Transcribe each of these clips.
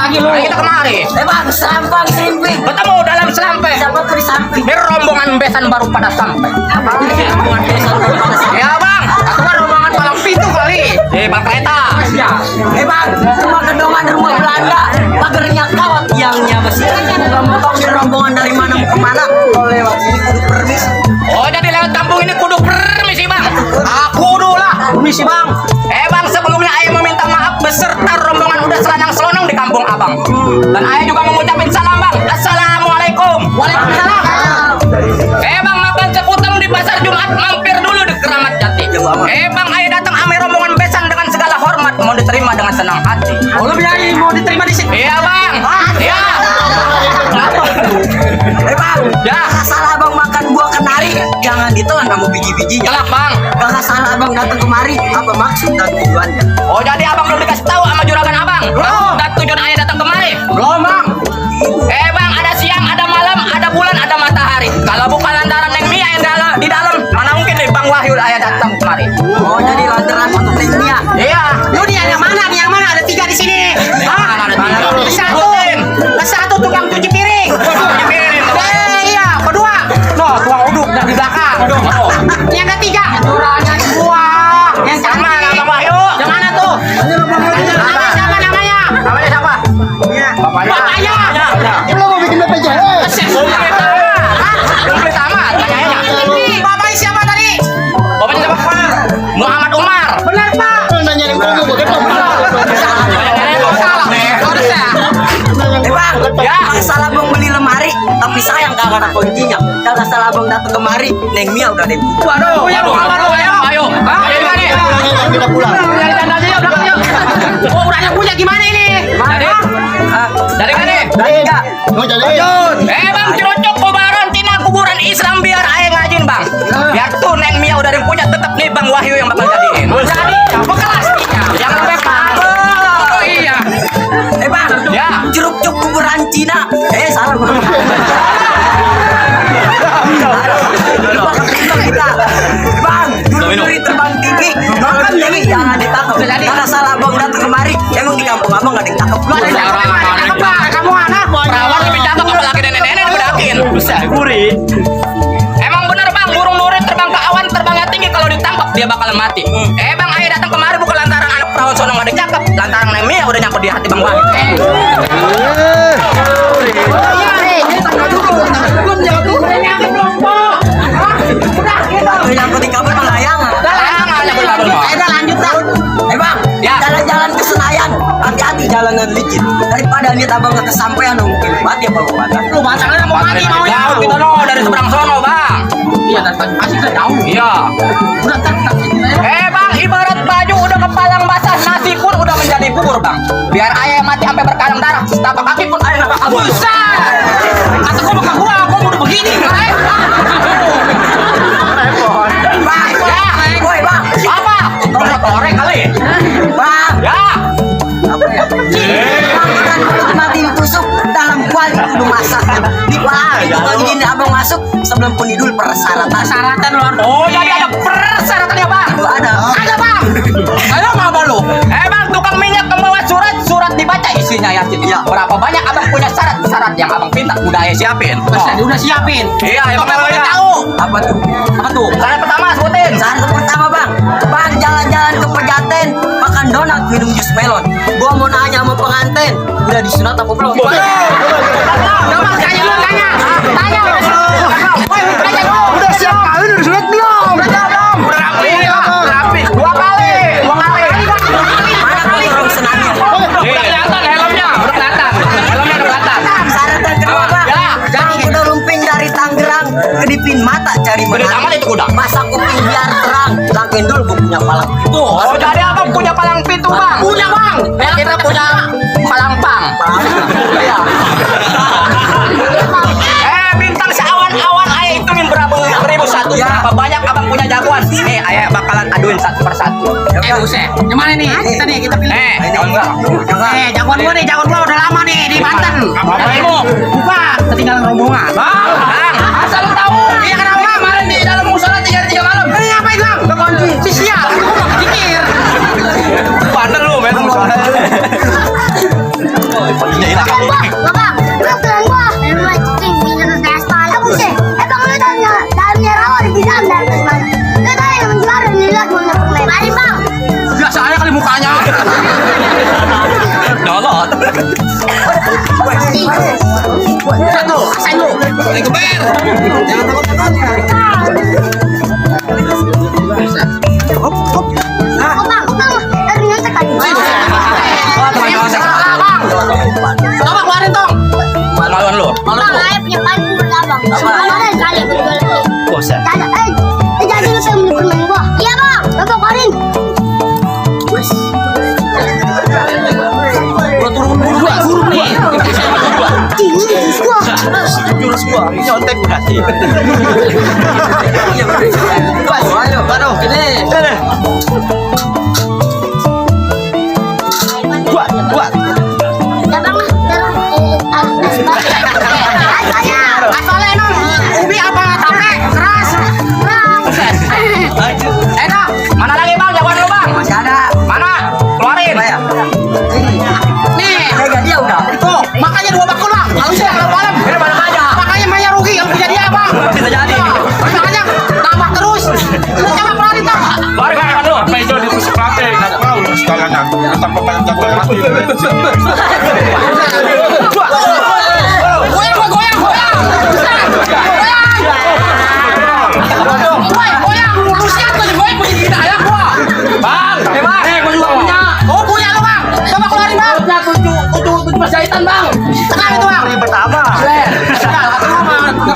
lagi lu. Mari kita kemari. Bang, selampang selimping. Ketemu dalam selampe. Siapa tuh di samping? Ini rombongan besan baru pada sampai. Rombongan desa tuh pada sini. Ya bang, aku kan rombongan palang pintu kali. Bang kereta. Bang, rumah gedongan rumah Belanda. Pagernya kawat tiangnya besi. Kamu tahu ini rombongan dari mana mau kemana? Kalau lewat sini kudu permis. Oh jadi lewat kampung ini kudu permisi bang. Aku dulu lah. Permisi bang. Bang sebelumnya ayah meminta maaf beserta rombongan udah selanang selonong di kampung abang. Dan ayah juga mengucapin salam bang. Assalamualaikum. Waalaikumsalam. Bang makan sekuteng di pasar Jumat mampir dulu di Keramat Jati. Bang ayah datang ame rombongan besan dengan segala hormat mau diterima dengan senang hati. Oh, lu bilang mau diterima di sini? Iya bang. Iya. Bang. Ya. Gak salah bang makan buah kenari. Jangan ditelan kamu biji-bijinya. Jelas bang. Gak salah abang datang kemari. Apa maksud dan tujuannya? Oh jadi abang belum dikasih tahu sama juragan abang. Dan tujuan ayah datang kemari. Belum bang. Bang ada siang, ada malam, ada bulan, ada matahari. Kalau bukan lantaran Neng Mia yang di dalam, mana mungkin nih Bang Wahyu ayah datang kemari. Oh jadi lantaran untuk Neng Mia. Iya. Lu dia yang mana? Nih yang mana? Ada 3 di sini. Ada tiga. Satu tukang cuci piring. Cuci piring. Iya, kedua. No, tukang uduk dan di belakang. Yang ketiga, jurangnya buah. Yang Yang mana cantik. Bang Wahyu? Yang mana tuh? Namanya siapa namanya? Namanya siapa? Bapaknya. Lu mau bikin BPJS? Komplit amat tanyaannya. Bapaknya siapa tadi? Bapaknya siapa? Muhammad Umar. Benar Pak. Nanya yang kamu Bang, Ya. masalah bang beli lemari, tapi sayang kagak ada kuncinya. Kalau salah bang datang kemari, Neng Mia udah deh. Waduh, ayo. Ayo gimana nih? kita pulang. Oh, udah ada punya gimana ini? Dari mana nih? Enggak. Mau jadi? Bang, cerocok kubaran tina kuburan Islam biar ayah ngajin bang. Biar tuh Neng Mia udah ada yang punya tetap nih Bang Wahyu yang bakal jadiin. Jadi, apa kelasnya? Jangan bebas. Oh iya. Bang, Ya. jeruk cuk kuburan Cina. Salah bang. Kita, bang, duri terbang tinggi, makan tinggi, jangan ditangkap. Karena salah bang datang kemari, emang di kampung abang nggak ada yang tangkap. Lu ada yang tangkap bang? Kamu anak? Perawan lebih cakep apalagi nenek-nenek dibedakin. Bisa gurih. Emang bener bang, burung nuri terbang ke awan terbangnya tinggi kalau ditangkap dia bakalan mati. Bang ayah datang kemari bukan lantaran anak perawan sono nggak ada yang cakep, lantaran Neng Mia udah nyangkut di hati Bang Wahyu. Nyangkut di kabel layangan. Layangan nyangkut kabel mah. Udah lanjut dah. Bang, Ya. jalan-jalan ke Senayan, hati-hati jalanan licin. Daripada niat abang nggak kesampaian, mungkin mati apa badan. Lu bacangan mau mati mau ya? Jauh kita no dari seberang sono bang. Iya, dan masih kan jauh. Iya. Udah tak Bang, ibarat baju udah kepalang basah, nasi pun udah menjadi bubur bang. Biar ayah mati sampai berkalang darah, setapak kaki pun ayah nggak bakal busan. Kata gua bakal gua udah begini. Bang, Ya. woi bang, Apa? Korek kali. bang, Ya. apa ya? Bang, kan mati ditusuk dalam kuali kudu masak. Di kuali itu kalau gini abang masuk sebelum penidul persyaratan. Oh jadi ada persyaratannya bang. Ada. Ada bang. Ayo mau apa lu? Bang tukang minyak membawa surat dibaca isinya ya. Iya. Berapa banyak abang punya syarat yang abang minta udah ayah siapin. Udah siapin. Iya, yang Pokoknya pertama udah ya. tahu. Apa tuh? Apa tuh? Syarat pertama sebutin. Syarat pertama bang, bang jalan-jalan ke Pejaten, makan donat, minum jus melon. Gua mau nanya sama pengantin, udah disunat apa belum? Coba tanya lu tanya. Tanya. Tanya lu. Udah siap kali udah sunat belum? Udah rapi. Rapi. Dua kali. Mana kali orang senangnya? Udah kelihatan helmnya. Udah kelihatan. Helmnya udah kelihatan. Syarat yang kedua bang, Ya, bang kuda lumping dari Tangerang, kedipin mata cari Gede menang. amat itu kuda. Masa kuping biar terang, langkin dulu gua punya palang. Oh, jadi abang punya palang pintu bang? Punya bang. Kita punya palang pang. Iya. Bintang seawan-awan ayah hitungin berapa ribu satu. Ya. Berapa banyak abang punya jagoan? Nih ayah bakalan aduin satu persatu. Buset. Yang mana nih? Kita pilih. Jagoan gua. Jagoan gua udah lama nih di Banten. Abangmu. Bukan, ketinggalan rombongan. Bang, asal lu tahu. Iya kenapa? Kemarin di dalam musola 3 hari 3 malam. Ngapain bang? Kekunci. Si siap. Gua mau pikir. Bandel lu, men musola. Satu, rasain lu. Keber. Jangan takut. Coba keluarin tong. Maluan lu. Bosan. Guru nih. Jurus gua. Nyontek udah sih. Aduh, ini. Buat. Asalnya emang ubi apa tape keras. Dong. Mana lagi bang? Jawaban lu bang. Masih ada. Mana? Keluarin. Apa ya? Nih, Harga dia udah. tuh makanya 2 bakul bang. Harusnya kalau malam. Ini mana aja? Makanya Maya rugi kalau punya dia bang. Bisa jadi. Makanya tambah terus. Lu coba keluarin tong. Keluarin bang jawaban lu. Apa itu di pusat praktek? Nggak tahu segalanya. Tanpa panjang mati. Goyang. Goyang. Lu siap tuh goyang begini kita ya gua. Bang. Gua juga punya. Oh punya lu bang. Coba keluarin bang. Punya tujuh jahitan bang. Tenang itu bang. Yang pertama.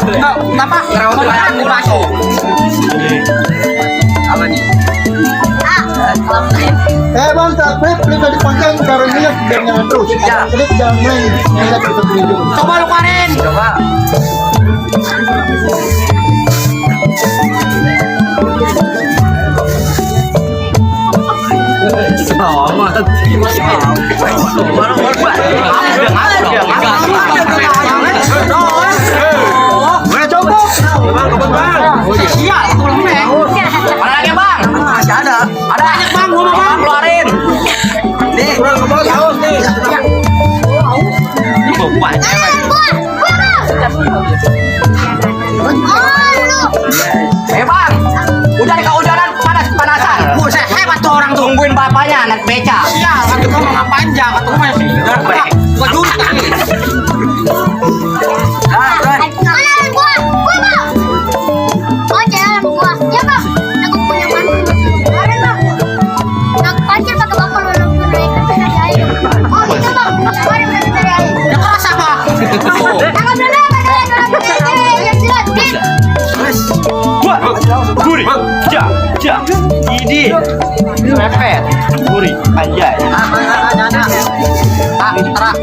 Enggak, apa? Ngerawat dipasok. Apa nih? Bang, klik tadi pakai taruh minyak biar nyala terus. Ya. Klik jangan main minyak itu dulu. Coba lu keluarin. Coba. Sial, tolong nih. Mana lagi bang? Masih ada. Ada. Bang, gua mau bang. Keluarin. Nih. Bang. Udah di kehujanan panas-panasan. Buset, hebat tuh orang tuh. Tungguin bapaknya naik beca. Sial, kata gua mau ngapain aja, kata gua masih. Gua jurus tadi. Yang keras apa? Gurih. Ini. Mepet. Gurih. Anjay. Terah.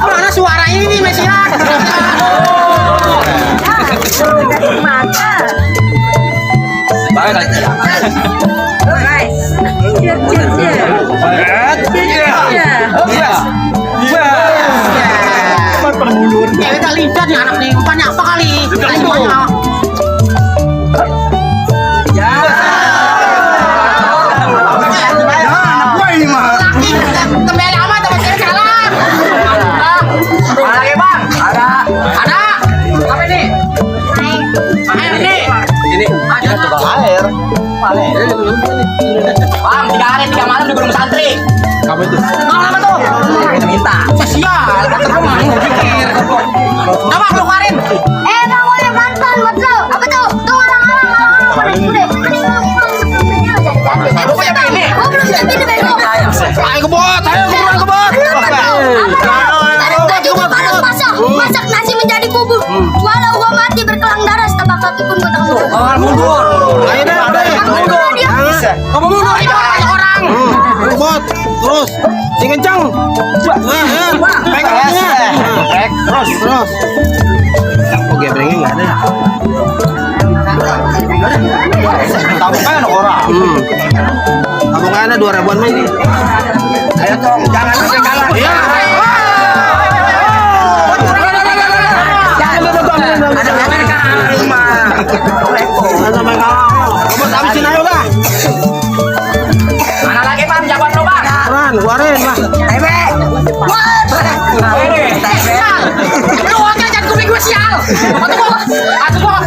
Mana suara ini Mesian? Cewek kali lihat nih anak nih, umpannya apa kali? Kali banyak. Laki kembali amat sama cewek kalah. Mana lagi bang? Ada. Apa ini? Air nih. Ini. Ada Coba air. Bang, 3 hari 3 malam di Gunung Santri. Apa itu? Mau apa tuh? Minta. Sial, kata gua mah mau pikir. Coba lu keluarin. Lu punya begini. Ayo kebot, ayo kebot. Masak nasi menjadi bubur. Walau gua mati berkelang darah, setapak kaki pun gua tak mundur. Mundur. Ayo deh, Mundur dia. Kamu mundur itu banyak orang. kebot. Terus, sing kencang. Pegangannya. Terus. Oh, gebrengnya nggak ada. Tabungan ada orang. Tabungan ada 2.000-an mah ini. Ayo tong, jangan sampai kalah. Iya. Habisin ayo lah. Mana lagi bang? Jawaban lu bang. Keluarin lah. Lu aja jangan kuping gue sial. Atau gua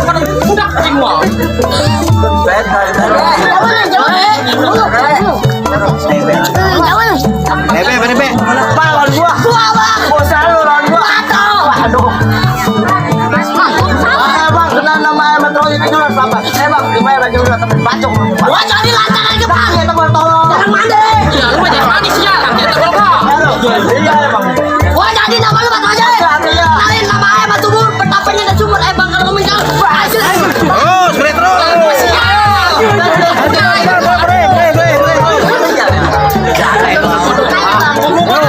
udah kuping gua. nama Metro itu jelas Bapak. Bang, gimana baju udah sampai bacok. Wah, jadi lancar aja, Bang. Ya teman tolong. Jangan mandi. Ya lu mah jangan mandi sial, kita tolong. Iya ya Bang. Wah, jadi nama lu Batu aja. Iya. Lain nama ayah Batu Bur, petapanya ada sumber. Bang, kalau misal hasil. Terus, retro.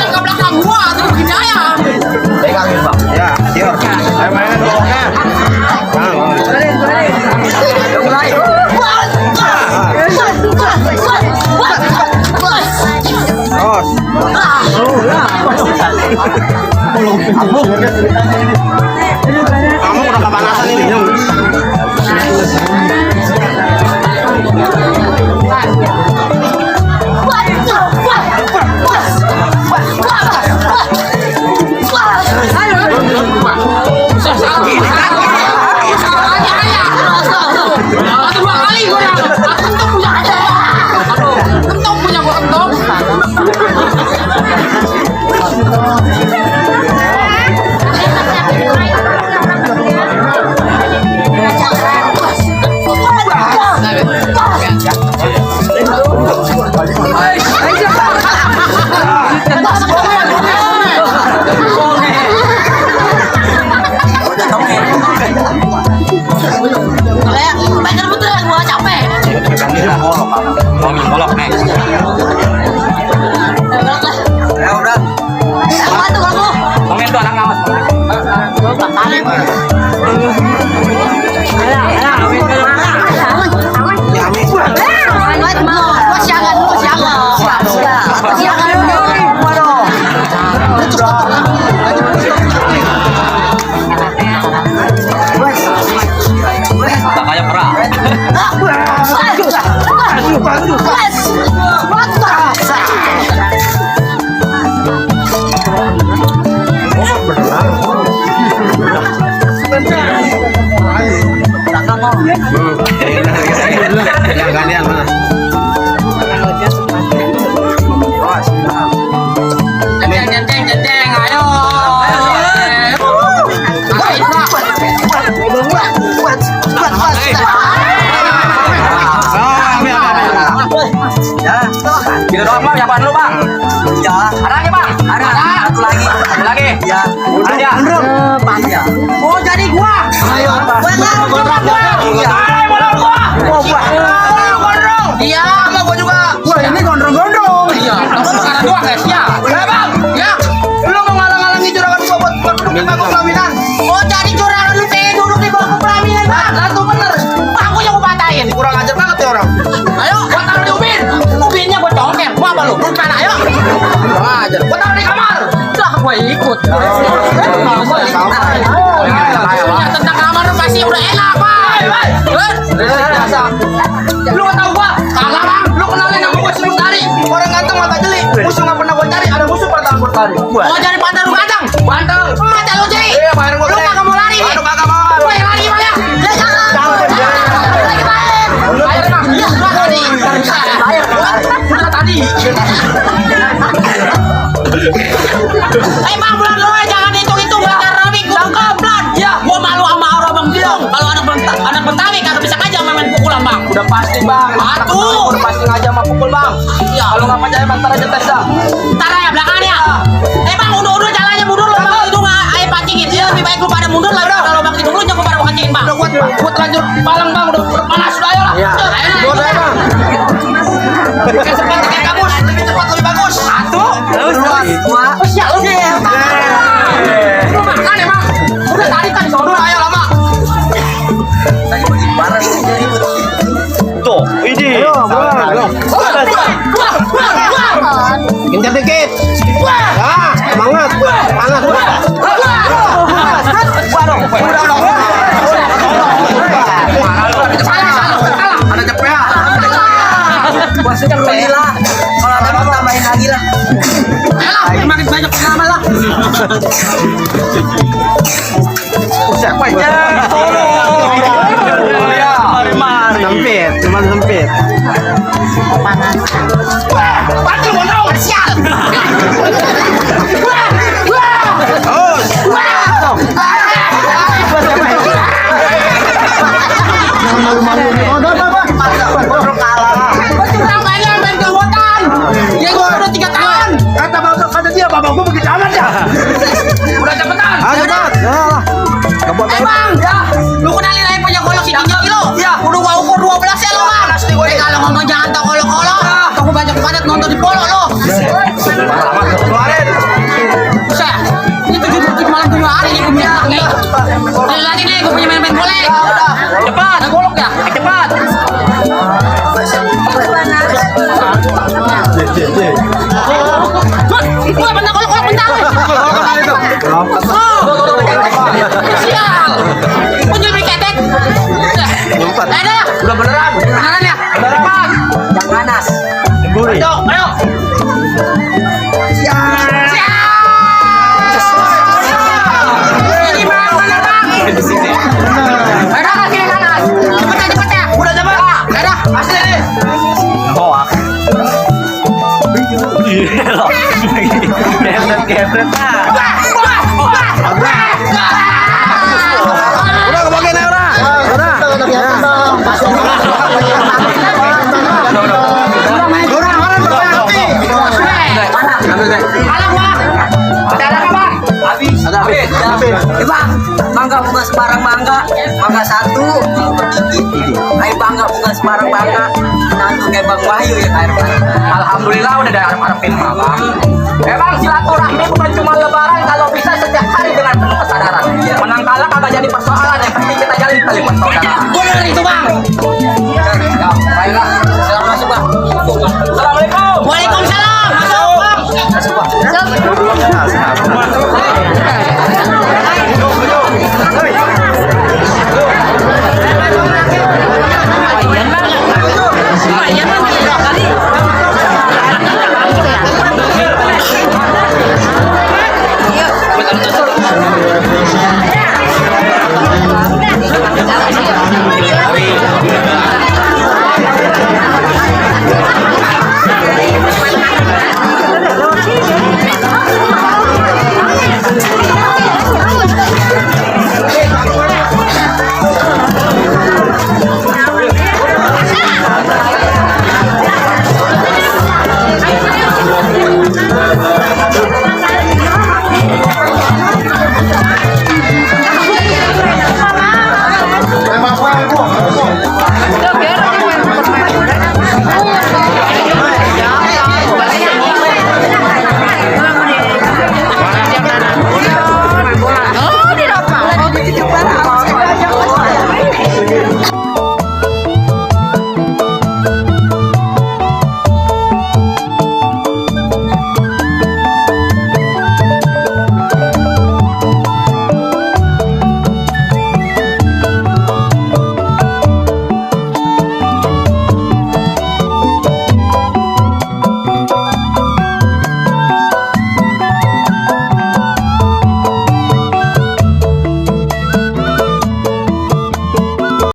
Ke belakang gua, terus begini aja. Pegangin Bang. Ya, siap. Ayo mainin bolongnya. Kamu udah kepanasan ini. Golok nih. Ya udah. Komen tuh anak ngawas. Tak kayak perang. Yang gantian mana? Jeng, ayo. Kita doang bang, siapaan lu bang? Ya. Ada lagi bang? Ada. Satu lagi. Satu lagi? Ya. Ada. Ya. Oh jadi gua. Ayo. Iya, sama gua juga. Wah, ini gondrong-gondrong. Iya, kamu sekarang doang guys ya. Ya bang, ya. Lu mau ngalang-ngalangi juragan gua buat duduk di bangku pelaminan. Oh jadi juragan lu pengen duduk di bangku pelaminan bang? Lalu bener. Bangkunya gua patahin. Kurang ajar banget ya orang. Ayo, gua taruh di ubin. Ubinnya gua congkel. Mau apa lu? Lu mana? Ayo. Kurang ajar. Gua taruh di kamar. Lah, gua ikut. Ya tentang kamar lu pasti udah enak, Pak. Lu gak tau gua? Kagak bang, lu kenalin sama gua Sri Lestari. Orang ganteng mata jeli. Musuh gak pernah gua cari, ada musuh pada gua cari. Oh jadi pandang lu ganteng? Ganteng. Mata lu jeli. Iya, bayar gua. Lu kagak mau lari nih? Aduh kagak mau. Gua yang lari gimana? Ya jangan. Lagi main. Bayar bang. Iya, gua tadi. Bayar. Udah tadi. Bang, bulan lu jangan hitung-hitung bakar Rabi, gua komplan. Ya, gua malu sama orang Bang Gilong. Kalau anak Bentawi kagak bisa aja main pukulan, Bang. Udah pasti bang. Atuh. Udah pasti ngajak sama pukul bang. Ya. Kalau nggak percaya bentar aja tes dah. Ntar ya belakang ya. Bang, udah jalannya mundur lu Bang. Itu nggak ayo pancingin. Ya, lebih baik lu pada mundur lah. Kalau Bang itu dulu jangan pada pancingin, Bang. Udah kuat lanjut palang bang. Udah Panas sudah ayo lah. Iya. Ayo. Udah bang. Lebih cepat lebih bagus. Lebih cepat lebih bagus. Satu. Terus. Dua. Siap lu. Lu makan ya, Bang. Udah tarik kan sono ayo lama. Barang. Tuh, ini. Ayo, Gencar dikit. Ah, semangat. Panas. Ada cepet. Maksudnya belilah. Kalau ada mau tambahin lagi lah. Ayolah, makin banyak pengalaman lah. Siapa ya? malu-malu nih. Oh, udah, Pak. Curang kayaknya main kewotan. Dia gua udah 3 tahun. Kata dia, bapak gua begitu amat ya. Udah cepetan. Ayo cepat. Ya. Kebot Bang, ya. Lu kenalin aja punya golok si 3 kilo. Iya. Udah gua ukur 12 ya lo, Bang. Kalau ngomong jangan tak kolok-kolok. Aku banyak banget nonton di polo lo. keluarin. Bisa. Ini 7 malam 7 hari nih gua punya anak nih. Lagi nih gua punya main-main boleh. Cepat. Ada golok ya? Cepat. Gua bentar golok bentar. Sial. Punya ketek. Ada. Udah beneran. Beneran ya? Cepat. Yang panas. Ayo, ayo. Ini bang, mana bang? Ada kasih nanas. Cepet ya. Udah cepet. Ada. Asli nih. Udah kebagian ya udah. Udah. Malam bang. Ada apa, Bang? Habis. Habis. Bang, mangga bunga Semarang mangga 1. Ayo bangga bunga Semarang bangga. Nanti kayak Bang Wahyu ya air panas. Alhamdulillah udah ada harap-harapin mah, Bang. Bang, silaturahmi bukan cuma lebaran, kalau bisa setiap hari dengan penuh kesadaran. Menang kalah kagak jadi persoalan, yang penting kita jalin tali persaudaraan. Bener itu bang.